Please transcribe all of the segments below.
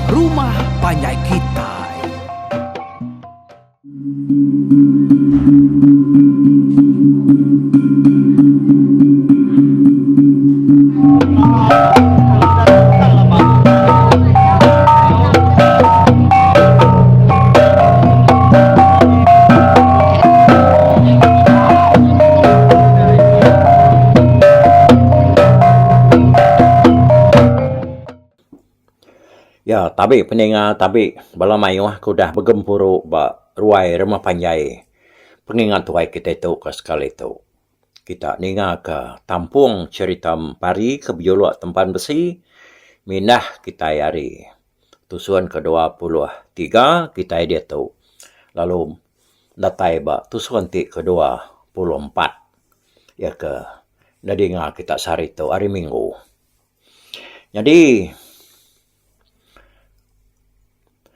Rumah Panjai Kitai. Ya, tabi peninga tabi bala mayuh ke udah begempuru ba ruai rumah panjai pengingat tuai kitai tu ke sekali tu. Kita ninga ke tampung cherita pari ke bejuluk Tempan Besi mindah kitai ari tusun ke 23 kitai diatu lalu datai ba tusun ti ke 24 iya ke nedinga kita sehari tu hari minggu. Nyadi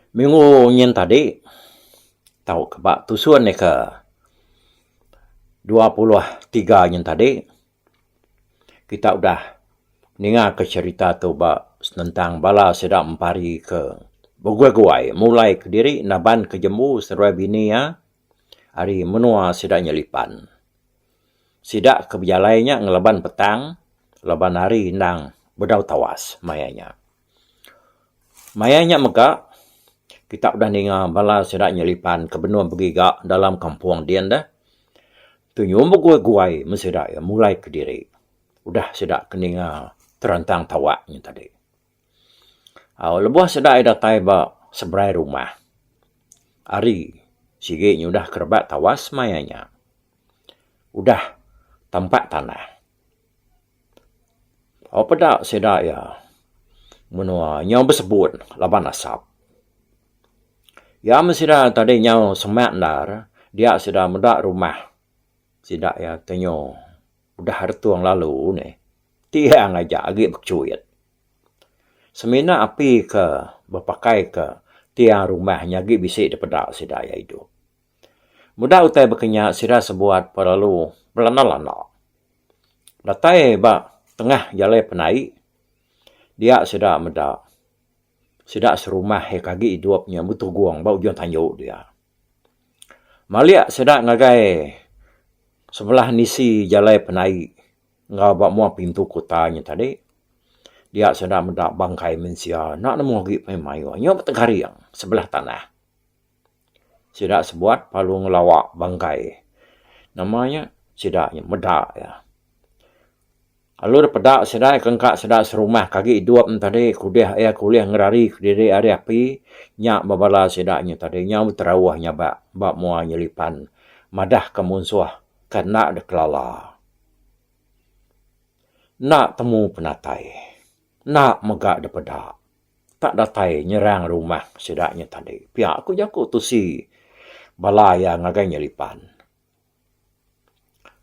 minggu nyin tadi tauka ba tusun ke 23 nyin tadi kita udah ninga ke cherita tu ba senentang bala sida empari ke beguai-guai mulai kediri naban ke jembu seduai bini iya ari menua sida nyelipan. Sida ke bejalai nya ngelaban petang laban hari endang bedau tawas maya nya. Maya nya mega kita udah ninga bala sida nyelipan ke benung begiga dalam kampung din deh. Tunyu beguai-guai meh sida iya mulai kediri. Udah sida ke ninga terantang tawak nya tadi. Au lebuh sida iya datai ba seberai rumah hari sigi nyudah kerebak tawas maya nya. Udah tampak tanah. Au peda sida iya menua nyau besebun laban asap. Iya meh sida tadi nyau semak endar dia sida meda rumah sida iya ke nyu udah retung lalu neh tiang aja agi bechuit. Semina api ke bepakai ke tiang rumah nya agi bisi dipeda sida iya idup. Meda utai baka nya sida sebuat perlu belanda-landa. Datai ba tengah jalai penai dia sida meda. Sida serumah iya ke agi idup nya betugung ba ujung tanju dia. Malik sida ngagai sebelah nisi jalai penai enggau ba mua pintu kuta nya tadi dia sida meda bangkai mensia enda nemu agi meh mayuh nyau betegaring sebelah tanah. Sida sebuat lalu ngelawa bangkai nama nya sida nya meda iya. Lalu dep peda sida ke engka sida serumah ke agi idup ne tadi ke udih iya ke ulih ngerari kediri ari api nya bebala sida nya tadi nyau beterauh nyabak ba mua nyelipan madah ke munsuh ke enda dikelala. Enda temu penatai enda mega dipeda tak datai nyerang rumah sida nya tadi pia ku jaku tusi bala iya ngagai nyelipan.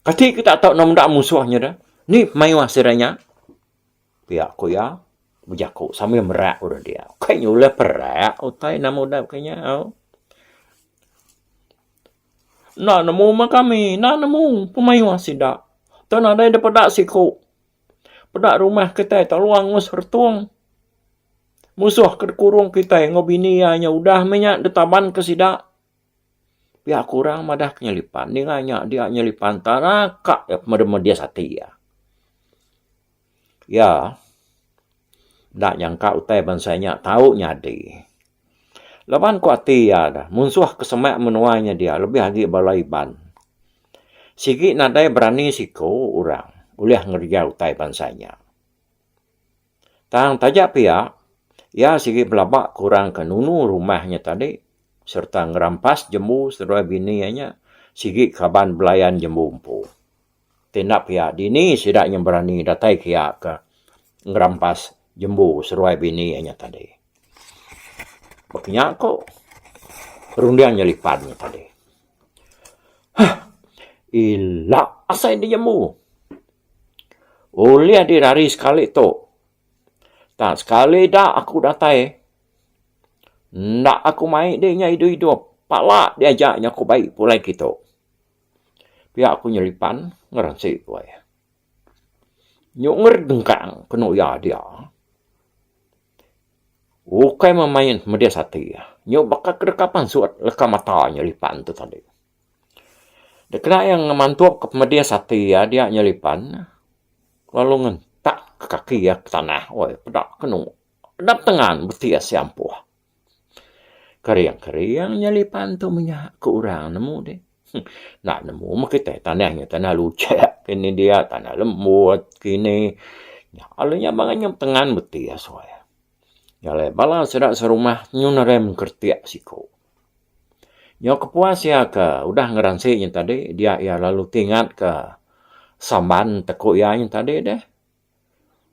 Kati kita tau enda meda musuh nya deh. Ni mayuh sida nya. Pia ku iya bejaku sambil merak udah dia. Kai nya ulih perak utai nama udah baka nya au. Enda nemu meh kami, enda nemu pemayuh sida. Tau nadai dep peda siku. Peda rumah kitai tau luang angus retung. Musuh ke dikurung kitai enggau bini iya nya udah meh nya ditabanka sida. Pia ku orang madah ke nyelipan ninga nya dia nyelipan taraka iya pemedis ati iya. Iya enda nyangka utai bansa nya tau nyadi. Laban ku ati iya da munsuh ke semak menua nya dia lebih agi bala Iban. Sigi nadai berani siku orang ulih ngereja utai bansa nya. Tang taja pia, iya sigi belaba ke orang ke nunu rumah nya tadi sereta ngerampas jembu seduai bini iya nya sigi kaban belayan jembu empu. Ti enda pia dini sida nya berani datai kiya ke ngerampas jembu seduai bini iya nya tadi. Baka nya ko runding nyelipan nya tadi. Hah ila asai ne jembu. Ulih dirari sekali tu. Tang sekali da aku datai enda aku mai deh nya idup-idup. Pala diaja nya aku bai pulai kitu. Pia ku nyelipan ngeransi ku ai. Nyunger dengkang kenu iya dia. Ukai memain medis ati iya. Nyu baka ke deka pansut leka mata nyelipan tu tadi. Dikena iya ngemantup ke pemedis ati iya dia nyelipan lalu ngentak ke kaki iya ke tanah oi peda kenu dep tengan betis iya ampuh. Kering-kering nyelipan tu menya ku orang nemu deh. Enda nemu meh kitai tanah nya tanah luchek kini dia tanah lembut kini. Nya lalu nya baka nya tengan betis weh. Nya alai bala sida serumah nyu nerem keretik siku. Nyau kepuas iya ke udah ngeransi nya tadi dia iya lalu ti ingat ke samban teku iya nya tadi deh.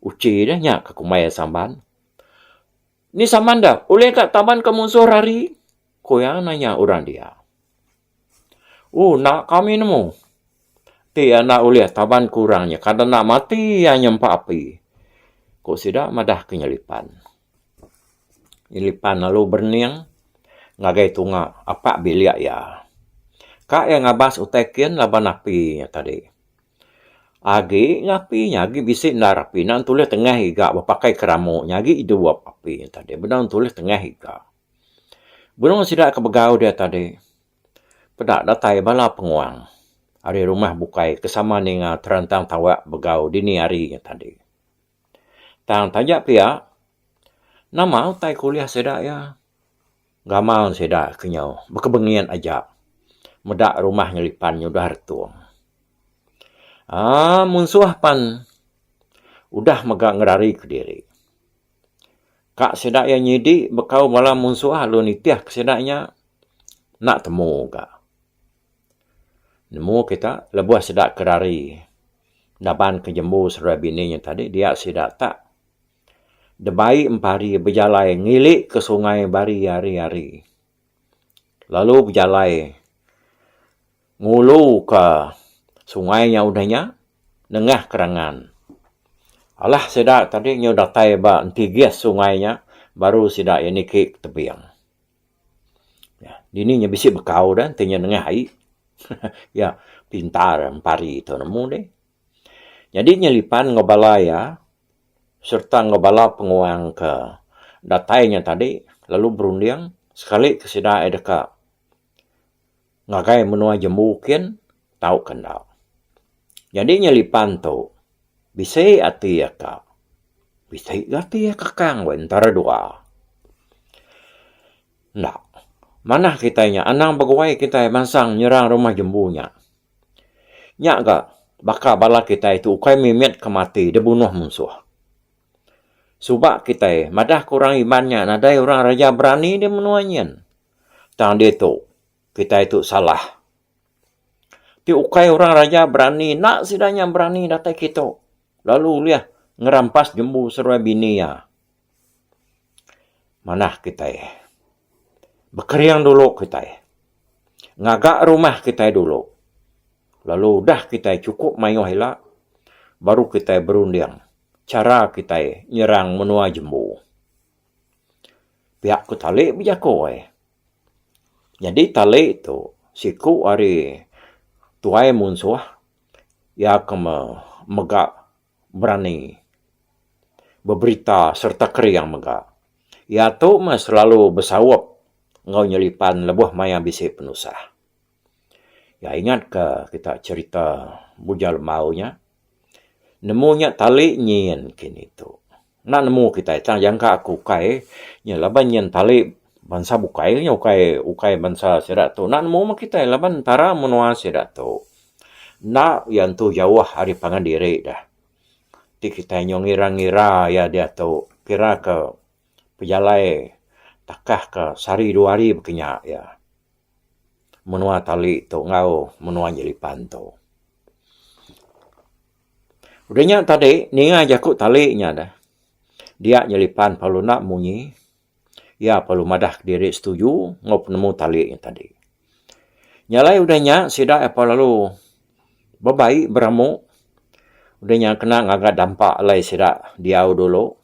Uchi deh nya ke kumbai iya samban. Ni saman da ulih ka taban ka munsuh rari? Ku iya nanya orang dia. Ooh enda kami nemu. Ti iya enda ulih taban ku orang nya kada enda mati iya nyempa api. Ku sida madah ke Nyelipan. Nyelipan lalu berening ngagai tunga apak bilik iya. Ka iya ngabas utai kin laban api nya tadi. Agi ngapi nya agi bisi endar api enda entulih tengah iga bepakai keramu nya agi idup api nya tadi benung entulih tengah iga. Benung sida ke begau dia tadi peda datai bala penguang ari rumah bukai ke sama ninga terantang tawak begau dini hari nya tadi. Tang taja pia nama utai ke ulih sida iya gamal sida ke nyau bekebengit aja meda rumah nyelipan nyudah retung. Aaa munsuh pan udah mega ngerari kediri. Ka sida iya nyidi bekau bala munsuh lalu nitih ke sida nya enda temu ga. Nemu kita lebuh sida ke rari naban ke jembu seduai bini nya tadi dia sida tak debai empari bejalai ngili ke sungai bari hari-hari lalu bejalai. Ngulu ka sungai nya udah nya nengah kerangan. Alah sida tadi nyu datai ba entigis sungai nya baru sida iya niki ke tebing. Dini nya bisi bekau da enti nya nengah ai. Iya pintar empari tu nemu deh. Nyadi nya lipan enggau bala iya sereta enggau bala penguang ke datai nya tadi lalu berunding sekali ke sida iya deka Ngagai menua jembu kin tauka enda. Nyadi nyelipan tu bisi ati aka. Bisi ga ati aka kang weh entara dua. Enda. Manah kitai nya anang beguai kitai mansang nyerang rumah jembu nya. Nya ga baka bala kitai tu ukai mimit ke mati dibunuh munsuh. Suba kitai madah ke orang Iban nya nadai orang raja berani di menua nyin. Tang diatu, kitai tu salah. Ti ukai orang raja berani enda sida nya berani datai kitu lalu ulih ngerampas jembu seruai bini iya. Manah kitai bekering dulu kitai ngaga rumah kitai dulu lalu udah kitai chukup mayuh ila baru kitai berunding chara kitai nyerang menua jembu. Pia ku tali bejaku ai. Nyadi tali tu siku ari tuai munsuh iya ke mega berani beberita sereta kering mega. Iya tu meh selalu besaup enggau nyelipan lebuh maya bisi penusah. Iya ingat ka kita cherita Bujang Lembau nya. Nemu nya tali nyin kini tu. Enda nemu kitai tang jangka aku ukai nya laban nyin tali bansa bukai nya ukai ukai bansa sida tu. Enda nemu meh kitai laban entara menua sida tu. Enda iya entu jauh ari pangan diri dah. Ti kitai nyau ngira ngira iya diatu kira ke pejalai takah ke sehari dua hari baka nya iya. Menua tali tu enggau menua nyelipan tu. Udah nya tadi ninga jaku tali nya deh. Dia nyelipan perlu enda munyi iya perlu madah kediri setuju enggau penemu tali nya tadi. Nya alai udah nya sida iya lalu bebai beramu udah nya kena ngaga dampa alai sida diau dulu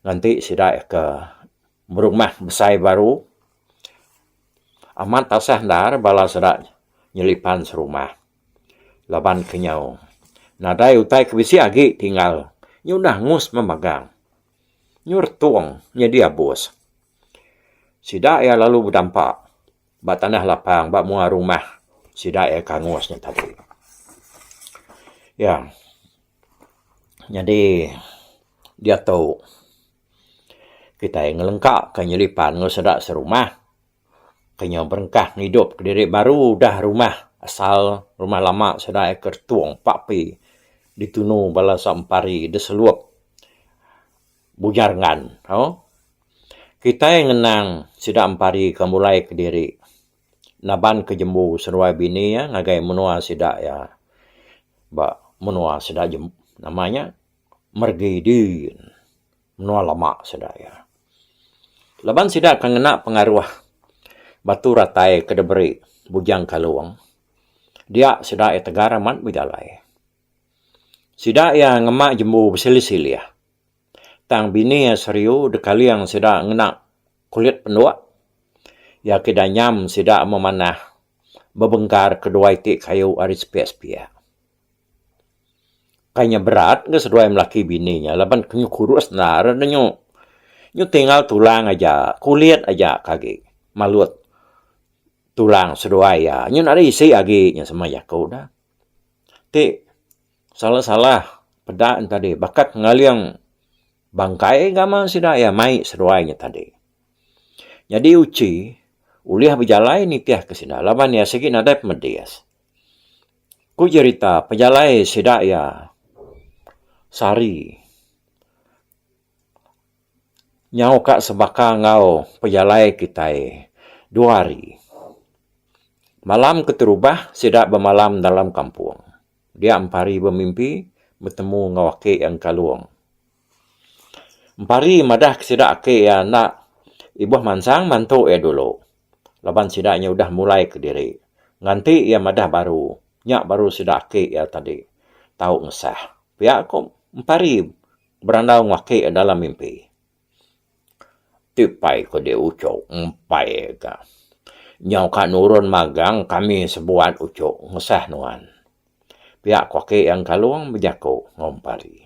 nganti sida ke berumah besai baru. Amat tasah endar bala sida nyelipan serumah laban ke nyau nadai utai ke bisi agi tinggal nyudah ngus memagang. Nyu retung nyadi abus. Sida iya lalu bedampa ba tanah lapang ba mua rumah sida iya ke angus nya tadi. Iya nyadi diatu kitai ngelengka ka nyelipan enggau sida serumah ke nyau berengkah ngidup kediri baru udah rumah asal rumah lama sida iya ke retung pak pi ditunu bala sempari diselup Bujar ngan au. Kitai ngenang sida empari ke mulai kediri naban ke jembu seduai bini iya ngagai menua sida iya ba menua sida nama nya meregi din menua lama sida iya. Laban sida ke ngena pengaruh batu ratai ke diberi Bujang Kalong dia sida iya tegar amat bejalai. Sida iya ngema jembu besilih-silih. Tang bini iya seriu dekaling sida ngena kulit penduk. Iya ke danyam sida memanah bebengkar kedua iti kayu ari sepiak-sepiak. Kai nya berat ga seduai melaki bini nya laban ke nyu kurus endar ne nyu. Nyu tinggal tulang aja, kulit aja ke agi malut tulang seduai iya. Nyu nadai isi agi nya sema jaku da. Ti salah-salah peda ne tadi bakat ngaling bangkai gamal sida iya mai seduai nya tadi. Nyadi uchi ulih bejalai nitih ke sida laban iya sigi nadai pemedis. Ku jerita pejalai sida iya sehari nyau ka sebaka enggau pejalai kitai dua hari. Malam keterubah sida bemalam dalam kampung. Dia Empari bemimpi betemu enggau aki iya Engkalong. Empari madah ke sida aki iya enda ibuh mansang mantu iya dulu laban sida nya udah mulai kediri. Nganti iya madah baru, nya baru sida aki iya tadi tau ngesah. Pia ku Empari berandau enggau aki iya dalam mimpi. Ti pai ko dek ucok empai ka. Nyau ka nurun magang kami sebuat ucok ngesah nuan. Pia ko ake iya engkalung bejako enggau empari.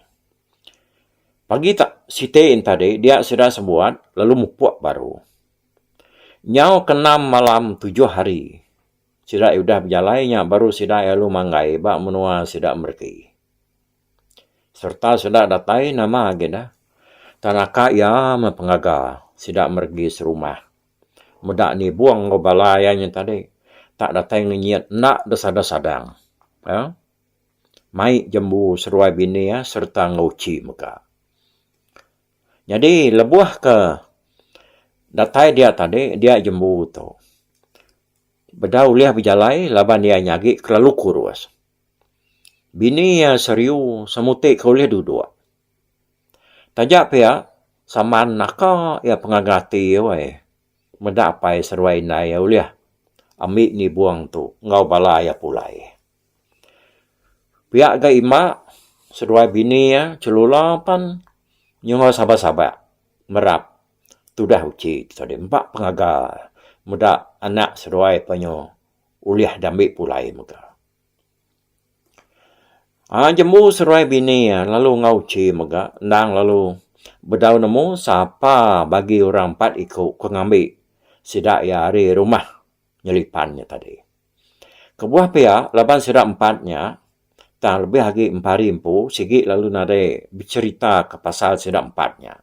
Pagi ta siti ne tadi dia sida sebuat lalu mupok baru. Nyau ke enam malam tujuh hari sida udah bejalai nya baru sida lalu manggai ba menua sida mereti. Sereta sida datai nama agi dah. Tang naka iya meh pengaga sida meregi serumah. Meda nibung enggau bala iya nya tadi tak datai ngenyit enda deh sadang-sadang. Aaa mai jembu seduai bini iya sereta enggau uchi mega. Nyadi lebuh ke datai dia tadi dia jembu tu bedau ulih bejalai laban iya nya agi kelalu kurus. Bini iya seriu semuti ke ulih duduk. Taja pia, saman naka iya pengaga ati iya weh. Meda apai seduai indai iya ulih ambi nibung tu enggau bala iya pulai. Pia ga imba seduai bini iya chelula pan nyungau sabak-sabak merap tudah uchi tadi empa pengaga meda anak seduai penyu ulih diambi pulai mega. Aaa jembu seruai bini iya lalu enggau uchi mega endang lalu bedau nemu sapa bagi orang empat iku ke ngambi sida iya ari rumah nyelipan nya tadi. Kebuah pia laban sida empat nya tang lebih agi empari empu sigi lalu nadai becherita ke pasal sida empat nya.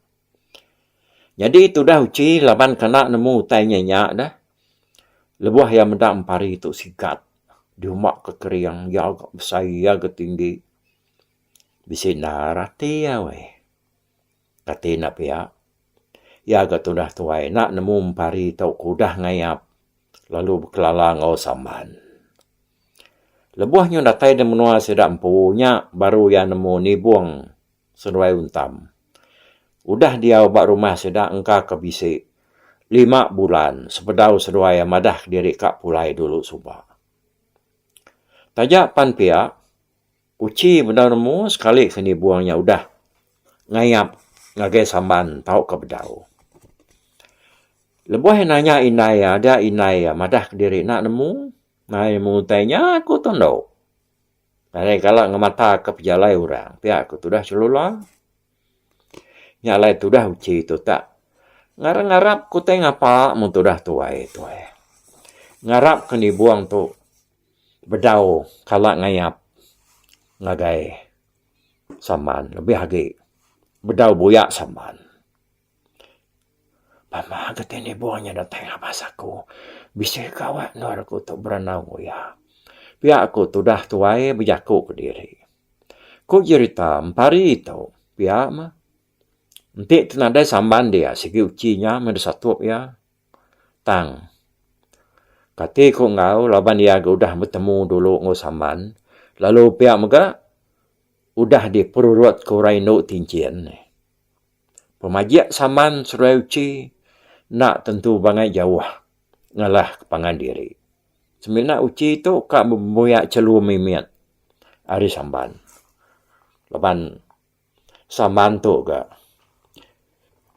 Nyadi tudah uchi laban kena nemu utai nya nya deh lebuh iya meda empari tu sigat. Diuma ke kering iya ga besai iya ga tinggi. Bisi endar ati iya weh. Kati enda pia. Iya ga tundah tuai enda nemu empari tauka udah ngayap lalu bekelala enggau samban. Lebuh nyu datai da menua sida empu nya baru iya nemu nibung seduai untam. Udah diau ba rumah sida engka ke bisi lima bulan sebedau seduai iya madah diri ka pulai dulu suba. Taja pan pia, uchi bedau nemu sekali ke nibung nya udah ngayap ngagai samban tauka bedau. Lebuh iya nanya indai iya, dia indai iya madah kediri enda nemu, nai nemu utai nya ku tundu. Nadai kala ngemata ke pejalai orang pia ku tudah Chelula. Nya alai tudah uchi tu tak ngarap-ngarap ke utai ngapa mung tudah tuai tu ai. Ngarap ke nibung tu bedau kala ngayap ngagai Samban lebih agi bedau buya Samban. Pama ga ti nibung nya datai ngabas aku bisi gawa endur aku tu berandau enggau iya. Pia ku tudah tuai bejaku kediri. Ku jerita empari tu pia mah. Enti ti nadai samban dia sigi uchi nya meh disatup iya. Tang kati ku enggau laban iya ga udah betemu dulu enggau samban lalu pia mega udah diperurut ke orang indu tinchin. Pemajik samban seduai uchi enda tentu bangai jauh ngalah ke pangan diri. Semina uchi tu ka bebuya chelum mimit ari samban. Laban samban tu ga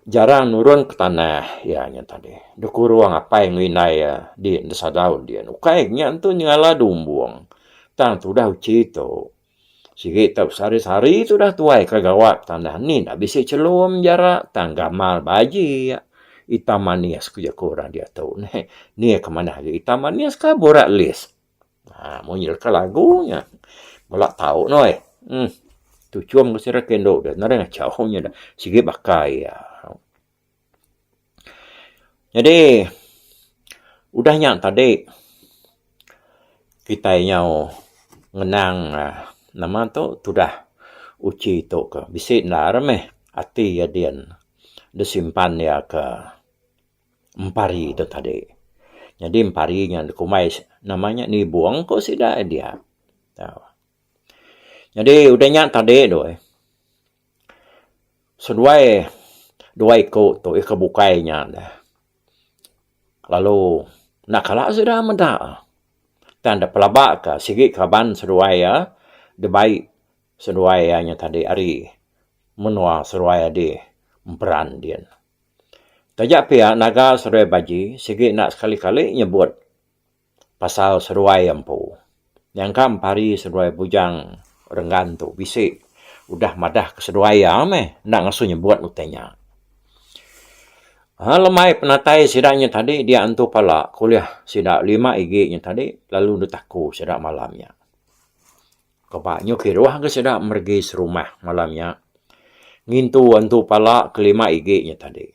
jarang nurun ke tanah iya nya tadi. Deh kurung apai enggau indai iya di sadau din. Ukai nya tu nyengala dumbung tang tudah uchi tu sigi tau sehari-sehari tudah tuai ke gawa tanah ni enda bisi chelum jara tang gamal bajik. Itam manis ku jaku orang diatu neh. Ni ke manah agi itam manis ka burak lis. Haa munyi leka lagu nya. Bala tau noi. Uhh tuchum ke sida ke indu deh nadai ngachau nya deh. Sigi baka iya. Nyadi udah nya tadi kitai nyau ngenang uhh nama tu tudah uchi tu ke bisi endar meh ati iya din. Disimpan iya ke empari tu tadi. Nyadi empari nya dikumbai nama nya nibung ku sida dia. Nyadi udah nya tadi tu eh seduai dua iku tu ke bukai nya deh lalu enda kala sida meda. Tang da pelaba ka sigi kaban seduai iya dibai seduai iya nya tadi ari menua seduai adi emperan din. Taja pia naga seduai baji sigi enda sekali-kali nyebut pasal seduai iya empu. Nyangka empari seduai bujang renggan tu bisi udah madah ke seduai iya meh enda ngasuh nyebut utai nya. Aaa lemai penatai sida nya tadi dia entu pala ke ulih sida lima igi nya tadi lalu ditaku sida malam nya. Keba nyu kiruh ga sida meregi serumah malam nya ngintu antu pala ke lima igi nya tadi.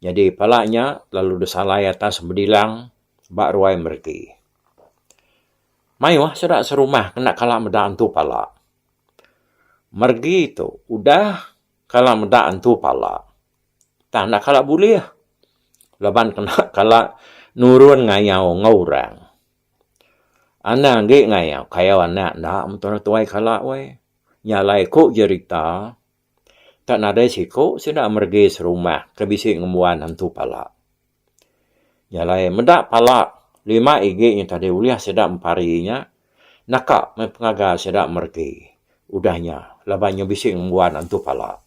Nyadi pala nya lalu disalai atas bedilang ba ruai meregi. Mayuh sida serumah kena kala meda antu pala. Meregi tu udah kala meda antu pala tang enda kala bulih laban kena kala nurun ngayau enggau orang. Anang agi ngayau kayau anak enda meh tuai kala weh. Nya alai ku jerita tak nadai siku sida meregi serumah ke bisi ngembuan hantu pala. Nya alai meda pala lima igi nya tadi ulih sida empari nya naka meh pengaga sida meregi udah nya laban nya bisi ngembuan hantu pala.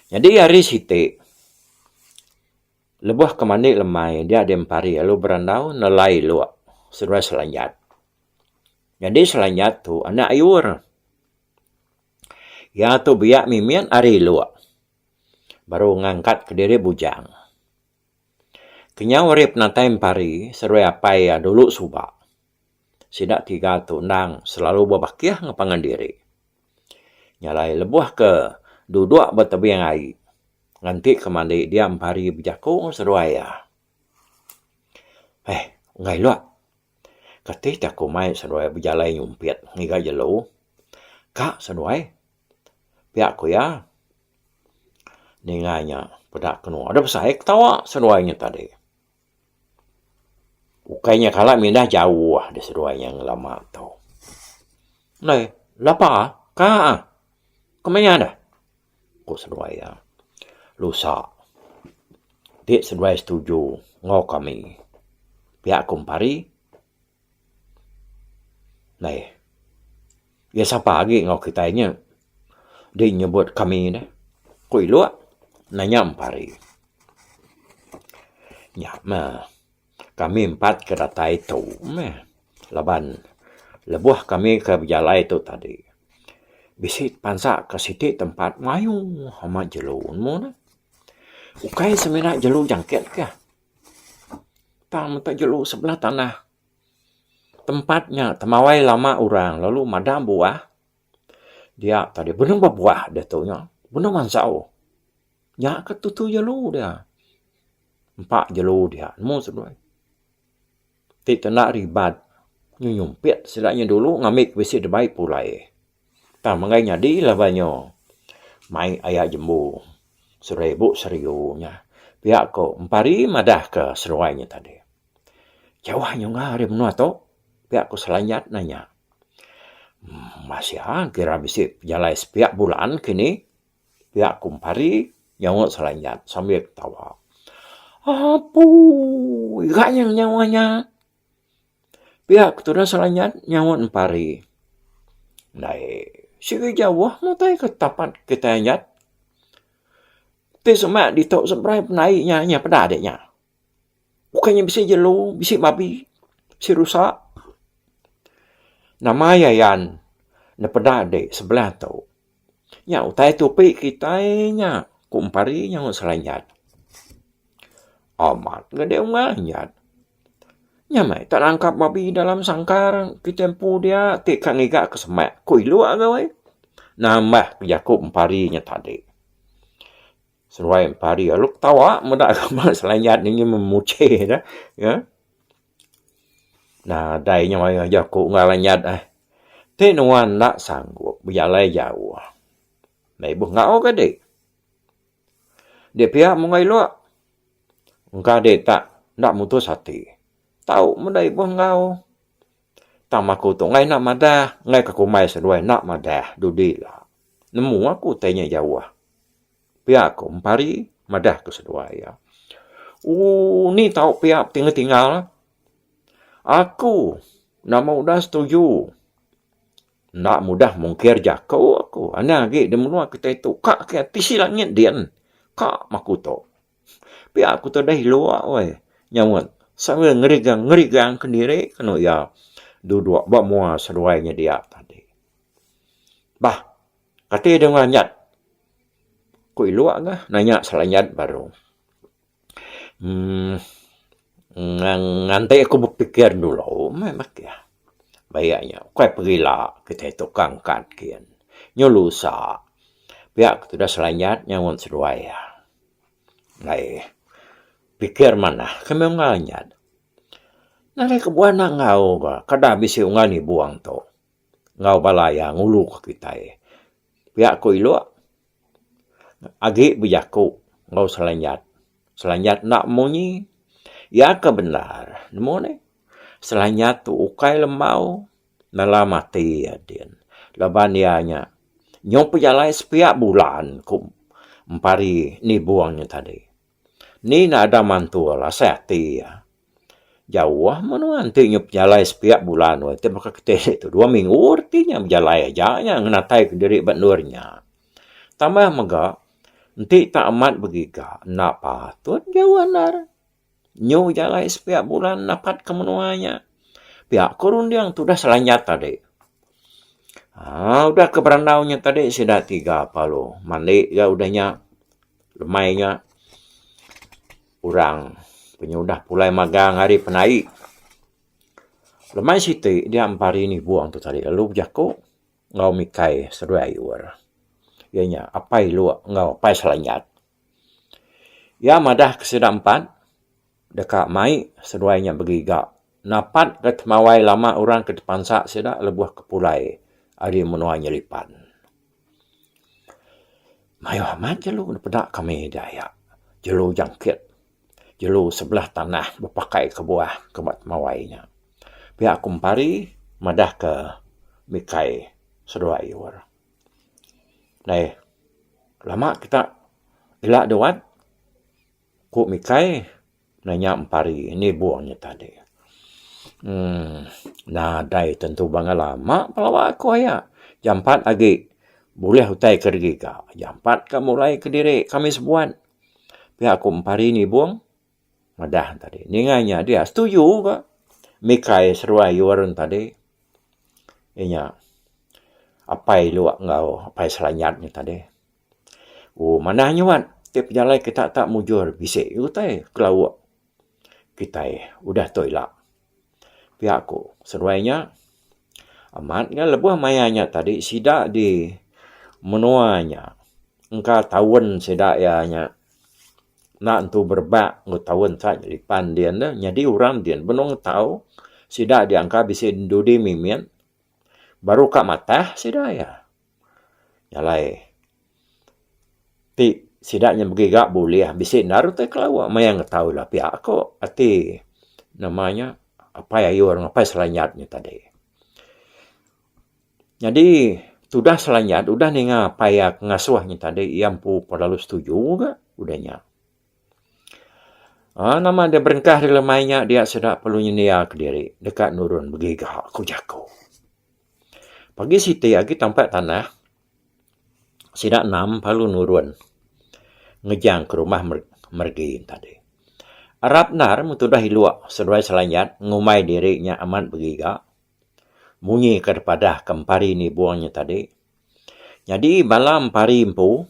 Nyadi hari siti. Lebuh ke mandi lemai dia deh empari lalu berandau nelai elok seduai Selanjat. Nyadi Selanjat tu anak ayur. Iya tu biak mimit ari elok baru ngangkat kediri bujang. Kenyau ari penatai empari seduai apai iya dulu suba. Sida tiga tu endang selalu bebakih enggau pangan diri. Nya alai lebuh ke duduk ba tebing ai nganti ke mandi dia empari bejaku enggau seduai iya. Eh enggai lok. Kati te aku mai seduai bejalai nyumpit ngiga jelu. Ka seduai pia ku iya. Ninga nya peda kenua dep besai ketawa seduai nya tadi. Ukai nya kala mindah jauh deh seduai nya ngelama tu. Ndai lapa ka kemaya deh ku seduai iya. Lusa ti seduai setuju enggau kami pia ku Empari. Ndai iya sapa agi enggau kitai nya dei nyebut kami deh ku Ilok nanya Empari. Nya meh kami empat ke datai tu meh laban lebuh kami ke bejalai tu tadi. Bisi pansa ke siti tempat mayuh amat jelu nemu ne. Ukai semina jelu jangkit kah. Tang mega jelu sebelah tanah. Tempat nya temawai lama orang lalu madam buah. Dia tadi benung bebuah diatu nya benung mansau. Nya ke tutu jelu dia. Empa jelu dia nemu seduai. Ti tenda ribat nyenyumpit sida nya dulu ngambi ke bisi dibai pulai. Tang menggai nyadi laban nyo mai aya jembu seribu seriu nya. Pia ko Empari madah ke seduai nya tadi. Jauh nyungga ari menua tu pia ko Selanjat nanya. Masih kira bisi pejalai sepiak bulan kini. Pia ku Empari nyaut Selanjat sambil ketawa. Apu ira nya nyawa nya. Pia ku tudah Selanjat nyaut Empari. Ndai sigi jauh mutai ke tapat kitai anyat. Ti semak ditu seberai penai nya nya peda dek nya. Bukai nya bisi jelu, bisi babi, bisi rusa. Nama iya yan ne peda dek sebelah tu. Nya utai tupi kitai nya, ku Empari nyaut Selanjat. Amat ga dek unggal Anjat. Nya meh tak nangkap babi dalam sangkar kitai empu dia ti ka ngiga ke semak, ku Iluk ga weh. Nambah jaku Empari nya tadi. Seduai Empari lalu ketawa meda gamal Selanjat nya memuche ne. Nadai nya mayuh jaku enggau Lanjat eh. Ti nuan enda sanggup bejalai jauh. Meh ibuh enggau ka dik. Dik pia mung ilok. Engka dik tak enda mutus ati. Tau meda ibuh enggau. Tang aku tu enggai enda madah, enggai ka kumbai seduai enda madah dudi ila. Nemu aku tai nya jauh. Pia ko Empari madah ke seduai iya. Ooh ni tau pia tinggal tinggal. Aku nama udah setuju. Enda mudah mungkir jaku aku. Anang agi da menua kitai tu ka ke tisi langit din. Ka maku tu. Pia ku tudah iluk weh nyaut sambil ngerigang ngerigang kediri kenu iya duduk ba mua seduai nyedia tadi. Bah kati deh nyat ku iluk ga nanya Selanjat baru. uhh nganti aku bepikir dulu meh makih. Bayak nya ukai pegila kitai tu ka angkat gin. Nyu lusa pia ku tudah Selanjat nyaut seduai iya. Ai pikir manah ke meh unggal nyat. Nadai kebuah enda enggau ga kada bisi unggal nibung tu enggau bala iya ngulu ka kitai. Pia ku ilok agi bejaku enggau Selanjat. Selanjat enda munyi. Iya ke bendar nemu neh Selanjat tu ukai lembau dalam ati iya din laban iya nya nyau pejalai sepiak bulan ku Empari nibung nya tadi. Ni ne ada mantul asai ati iya. Jauh menua enti nyau pejalai sepiak bulan weh ti baka kitai tu dua minggu reti nya bejalai aja nya ngenatai kediri ba endur nya. Tambah mega enti tak amat begiga enda patut jauh andar. Nyu jalai sepiak bulan napat ke menua nya. Pia ku runding tudah Selanjat tadi. Aaa udah ke berandau nya tadi sida tiga lalu mandi ga udah nya lemai nya orang penyudah pulai magang ari penai. Lemai siti dia empari nibung tu tadi lalu bejaku enggau Mikai seduai Ayur. Iya nya apai Lok enggau apai Selanjat. Iya madah ke sida empat deka mai seduai nya begiga napat ke temawai lama orang ke tepansa sida lebuh ke pulai ari menua Nyelipan. Mayuh amat jelu ne peda kami diaya jelu jangkit jelu sebelah tanah bepakai ke buah ke ba temawai nya. Pia ku Empari madah ke Mikai seduai Iur. Deh lama kita ila duat ku Mikai nanya Empari nibung nya tadi. uhh nadai tentu banga lama pelawa aku aya jampat agi bulih utai ke digiga jampat ka mulai kediri kami sebuat. Pia ku Empari nibung madah tadi. Ninga nya dia setuju ga Mikai seduai Yur tadi. Inya. Apai Lok enggau Apai Selanyat nya tadi. Ooh manah nyuat ti pejalai kita tak mujur bisi utai kelauk kitai udah tu ila. Pia ku seduai nya amat ga lebuh maya nya tadi sida di menua nya engka taun sida iya nya enda entu berebak enggau taun ka lipan din ne nyadi orang din benung tau sida diangka bisi dudi mimit baru ka matah sida iya. Jalai ti sida nya begiga bulih bisi endar utai kelawa maya ngetau ila pia ko ati nama nya apai ayur enggau apai selanyat nya tadi. Nyadi tudah Selanyat udah ninga apai iya ke ngasuh nya tadi iya empu pun lalu setuju ga udah nya. Aaa nama deh berengkah ari lemai nya dia sida perlu nyendia kediri deka nurun begiga ku jaku. Pagi siti agi tampak tanah sida enam perlu nurun ngejang ke rumah meregi tadi. Arap endar meh tudah ilok seduai Selanyat ngumbai diri nya amat begiga. Munyi ke dipadah ke empari nibung nya tadi. Nyadi bala empari empu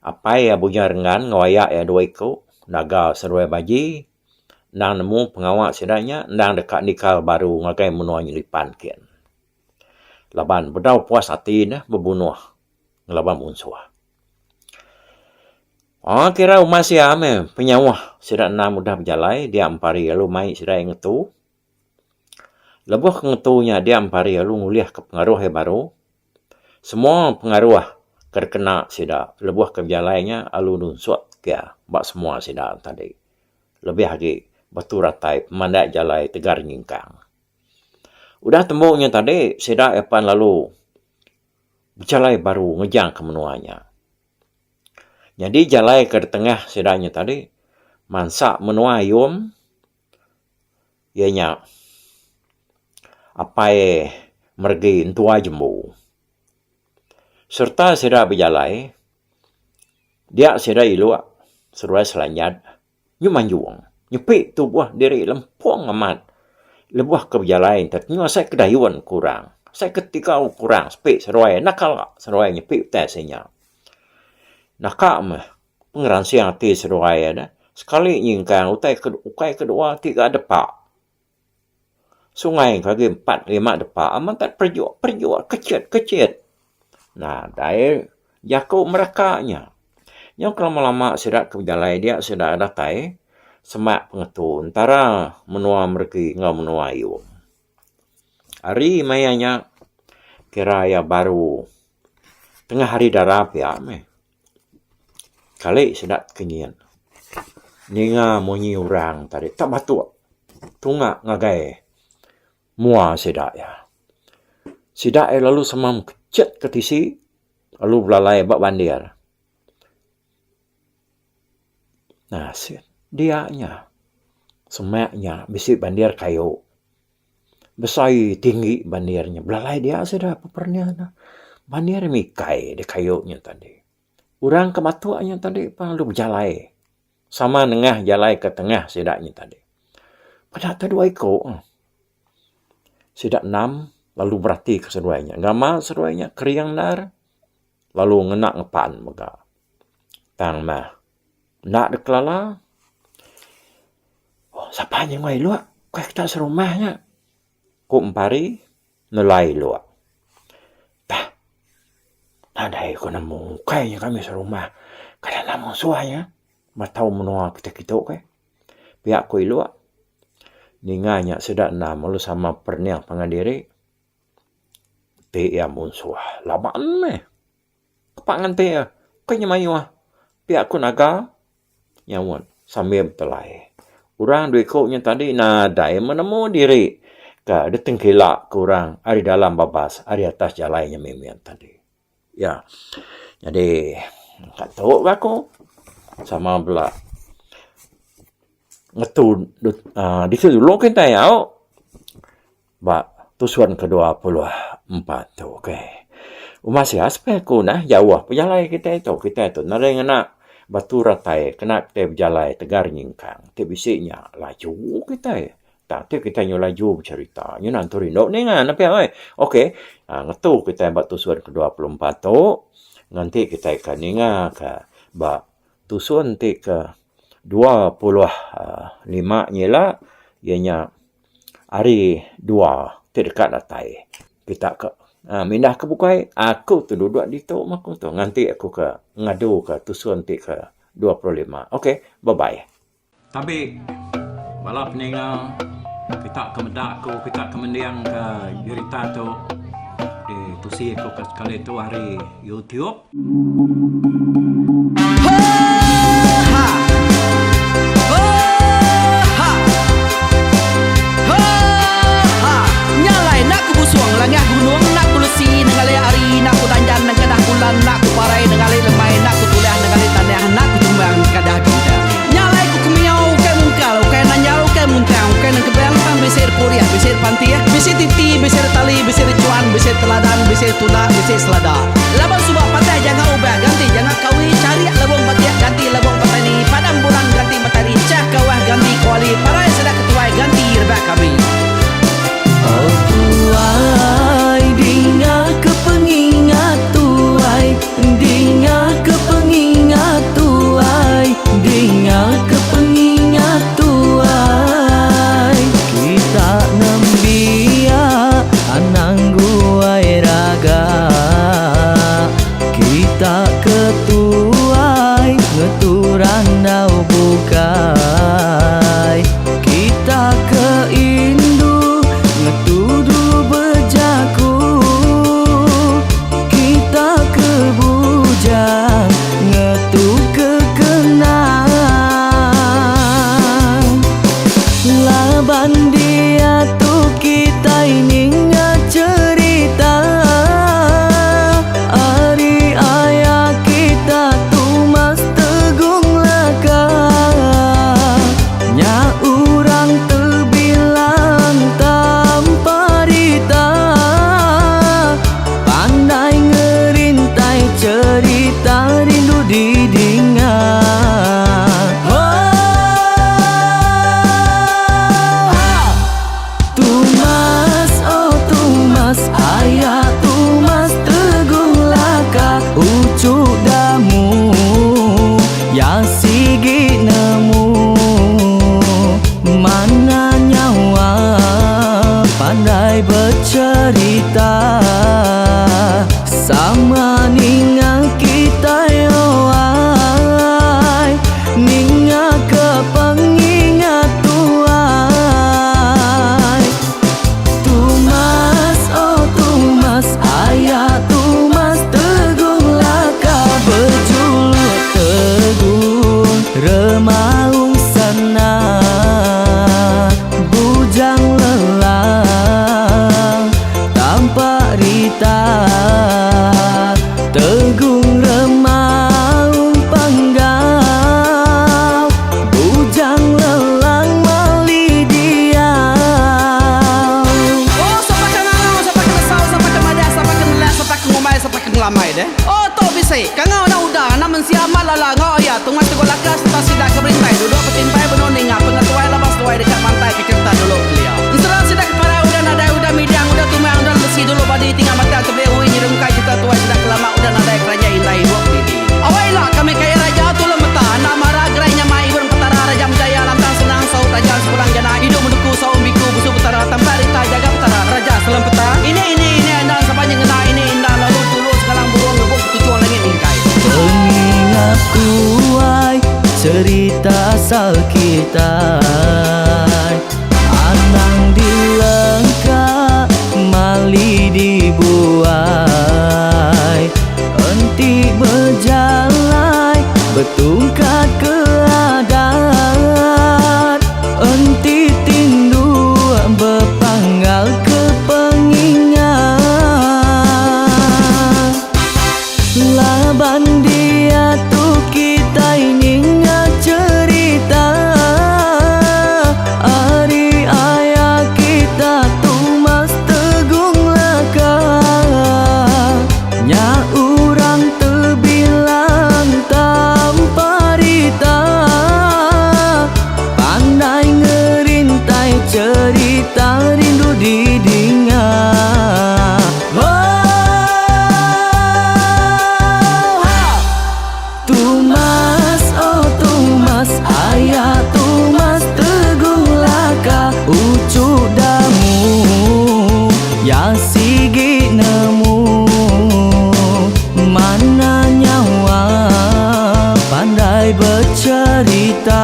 apai iya Bujang Rengan enggau aya iya dua iku naga seduai baji endang nemu pengawa sida nya endang deka nikal baru ngagai menua Nyelipan kin. Laban bedau puas ati ne bebunuh ngelaban munsuh. Aaa kira umas iya meh penyauh sida endang udah bejalai dia empari lalu mai sida iya ngetu. Lebuh ke ngetu nya dia empari lalu ngulihka pengaruh iya baru. Semua pengaruh ke dikena sida lebuh ke bejalai nya lalu nusuk iya ba semua sida tadi. Lebih agi batu ratai pemandak jalai tegar nyingkang. Udah tembu nya tadi sida iya pan lalu bejalai baru ngejang ke menua nya. Nyadi jalai ke ditengah sida nya tadi mansa menua Ayom. Iya nya apai meregi entua jembu. Sereta sida bejalai dia sida ilok seduai selanyat nyu manjung nyepi tubuh diri lempung amat lebuh ke bejalai enta nyu asai ke dayun ke orang asai ke tigau ke orang sepi seduai enda kala seduai nyepi utai seh nya. Naka meh Pengeransing ati seduai iya nya sekali nyingkang utai ke ukai ke dua tiga depa. Sungai ke agi empat lima depa amat tak perejuk perejuk kecit kecit. Nadai jaku mereka nya. Nyau ke lama lama sida ke bejalai dia sida datai semak pengetu entara menua meregi enggau menua ayung. Ari maya nya kira iya baru tengah hari dara pia meh. Kali sida tekenyit ninga munyi orang tadi tak batuk tunga ngagai mua sida iya. Sida iya lalu semam kecit ke tisi lalu belalai ba bandir. Nasit dia nya semak nya bisi bandir kayu besai tinggi bandir nya belalai dia sida pepernih ne bandir mikai da kayu nya tadi. Orang ke batuk nya tadi pun lalu bejalai sama nengah jalai ke tengah sida nya tadi. Peda te dua iku sida enam lalu berati ke seduai nya. Gamal seduai nya kering endar lalu ngena ngepan mega. Tang meh enda dikelala. Oh sapa nya ngau ilok kai kita serumah nya ku Empari. Nelai lok. Tah. Nadai ku nemu ukai nya kami serumah. Kada enda munsuh nya matau menua kita kitu keh. Pia ku ilok. Ninga nya sida enda lalu sama perening pangan diri. Ti iya munsuh laban meh. Kepa nganti iya. Ukai nya mayuh. Pia ku naga. Nyaut sambil betelai. Orang dua iku nya tadi nadai menemu diri ke ditengkila ke orang ari dalam babas ari atas jalai nya mimit tadi. Ya. Nyadi ka tu ga aku sama bela ngetu uhh ditu dulu kitai au Ba tusun ke 24 tu okey. Uma sia sepeh aku nah jauh pejalai kitai tu. Kitai tu nadai ngena batu ratai kena kitai bejalai tegar nyingkang ti bisi nya laju kitai. Tang ti kitai nyau laju becherita nyu nentu rindu ninga ne pia oi. Okey ngetu kitai ba tusun ke 24 tu nganti kitai ke ninga ka ba tusun ti ke 25 nyila iya nya hari dua ti deka datai. Kita ke mindah ke bukai aku tu duduk ditu meh aku tu nganti aku ke ngadu ka tusun ti ke 25. Okey bye bye. Tabi bala peninga kita ke meda aku kita ke mending ka jerita tu di tusi aku ke sekali tu ari YouTube. Laban suba patah janga ubah ganti janga kawi charik lebong batik ganti lebong petani padam bulan ganti matari chah kawah ganti kuali parai sida ketuai ganti rebak kami. Oh tuai dinga ke pengingat tuai dinga ke pengingat tuai dinga ke pengingat tuai kita nembiak anang guai raga kita ke tuai ngetu randau bukai kita ke indu ngetu dulu bejaku kita ke bujang ngetu ke kenang laban diatu kitai ninga cherita ari aya kita Tumas Tegung Laka nya urang tebilang tanpa rita pandai ngerintai cherita rindu didinga. Tumas oh Tumas aya Tumas Teguh Laka uchu damu ya sigi nemu mana nyawa pandai becherita sama ninga kitai oai ninga ke pengingat tuai. Tumas oh Tumas aya Tumas Teguh Laka bejuluk Teguh Remaung Sana Bujang Lelang Tampak Rita Tegung Remaung Panggau Bujang Lelang Mali Diau. Oh sapa ke ngangau sapa ke nesau sapa ke madah sapa ke nelak sapa ke ngumbai sapa ke ngelamai deh. Oh tu bisi kangau enda udah anak mensia amat lala enggau iya tungas teguh laka sereta sida ke berintai duduk betimpai benung ninga pengetuai laban seduai deka mantai ke cherita dulu kelia. Ensera sida ke parai udah nadai udah midang udah tumang udah lesi dulu badi tinggal batang tebeli ui nyerungkai cherita tuai sida ke lama udah nadai keranjai indai ibup didi. Awai ila kami kaya raja tulung meta enda mara gerai nyamai ibun petara raja menjaya lantang senang saut raja sepulang jana idup menuku saum biku busu petara tampak rita jaga petara raja selem peta ini ini ini enda sapa nyengena ini enda lalu tulu sengalang burung ngebuk ketuchung langit mingkai. Pengingat tuai cerita asal kitai Anang dilengka mali dibuai Enti bejalai betungkat ke adat Enti tinduk bepanggal ke pengingat Laban diatu kitai ninga cherita ari aya kita Tumas Tegung Laka nya urang tebilang tanpa rita. Tumas oh Tumas aya Tumas Tegung Laka uchu damu ya sigi nemu mana nyawa pandai becerita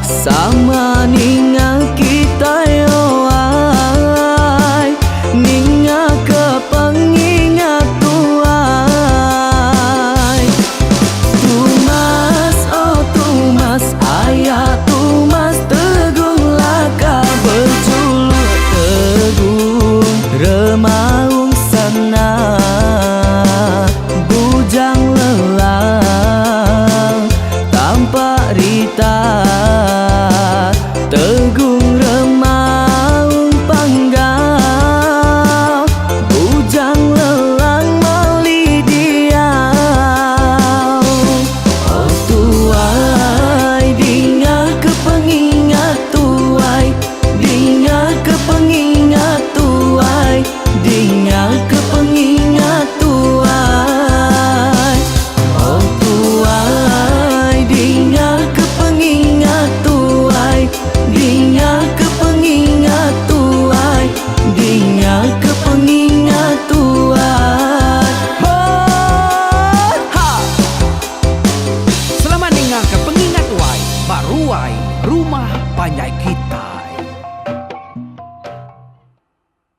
sama ninga kitai oh ai ninga ke pengingat tuai. Tumas oh Tumas aya Tumas Tegung Laka bejuluk Tegung Remaung Sana Bujang Lelang Tampak Rita Tegung Remaung Panggau Bujang Lelang Mali Diau. Oh tuai dinga ke pengingat tuai, dinga ke pengingat tuai, dinga ke pengingat tuai. Oh tuai dinga ke pengingat tuai, dinga ke pengingat tuai, dinga ke pengingat tuai. Ho ha. Selamat ninga ke pengingat tuai ba ruai rumah panjai kita.